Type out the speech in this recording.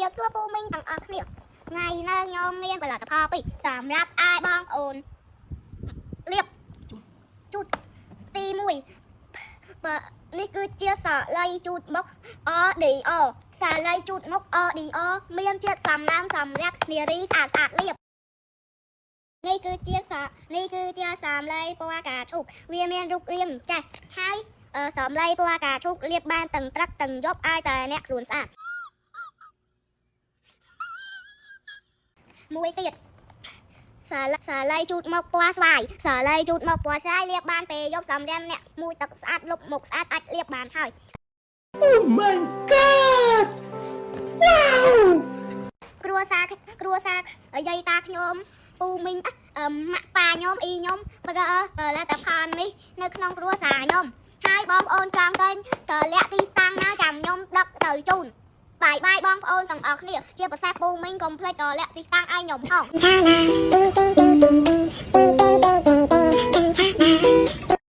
រាបសួរពូមីងទាំងអស់គ្នាថ្ងៃនេះខ្ញុំមានផលិតផលពីរសម្រាប់ឲ្យបងប្អូនលាបជូតទី1បើនេះគឺជាសាលីជូតមុខ ODO សាលីជូតមុខ ODO មានជាតិសំណើមសម្រាប់នារីស្អាតស្អាតលាបនេះគឺជាសំឡីពណ៌កាឈូកវាមានរូបរាងចេះហើយសំឡីពណ៌កាឈូកលាបបានទាំងព្រឹកទាំងយប់ឲ្យតែអ្នកខ្លួនស្អាត មួយទៀតសាលីជូតមកពណ៌ស្វាយសាលីជូតមកពណ៌ស្វាយលាបបានពេលយប់សម្រាប់អ្នកមួយទឹកស្អាតលុបមុខស្អាតអាចលាបបានហើយ Oh my God! Wow! គ្រួសារគ្រួសារយាយតាខ្ញុំពូមីងអឺម៉ាក់ប៉ាខ្ញុំអ៊ីខ្ញុំប្រើផលិតផលនេះនៅក្នុងគ្រួសារខ្ញុំហើយបងប្អូនចង់ទិញតលាក់ទីតាំងណាចាំខ្ញុំដឹកទៅជូនបាយបាយបងប្អូនទាំងអស់គ្នាជាពិសេសពូមីងកុំភ្លេចតលាក់ទីតាំងឲ្យខ្ញុំផង ឆាឡាទីងទីងទីងទីងទីង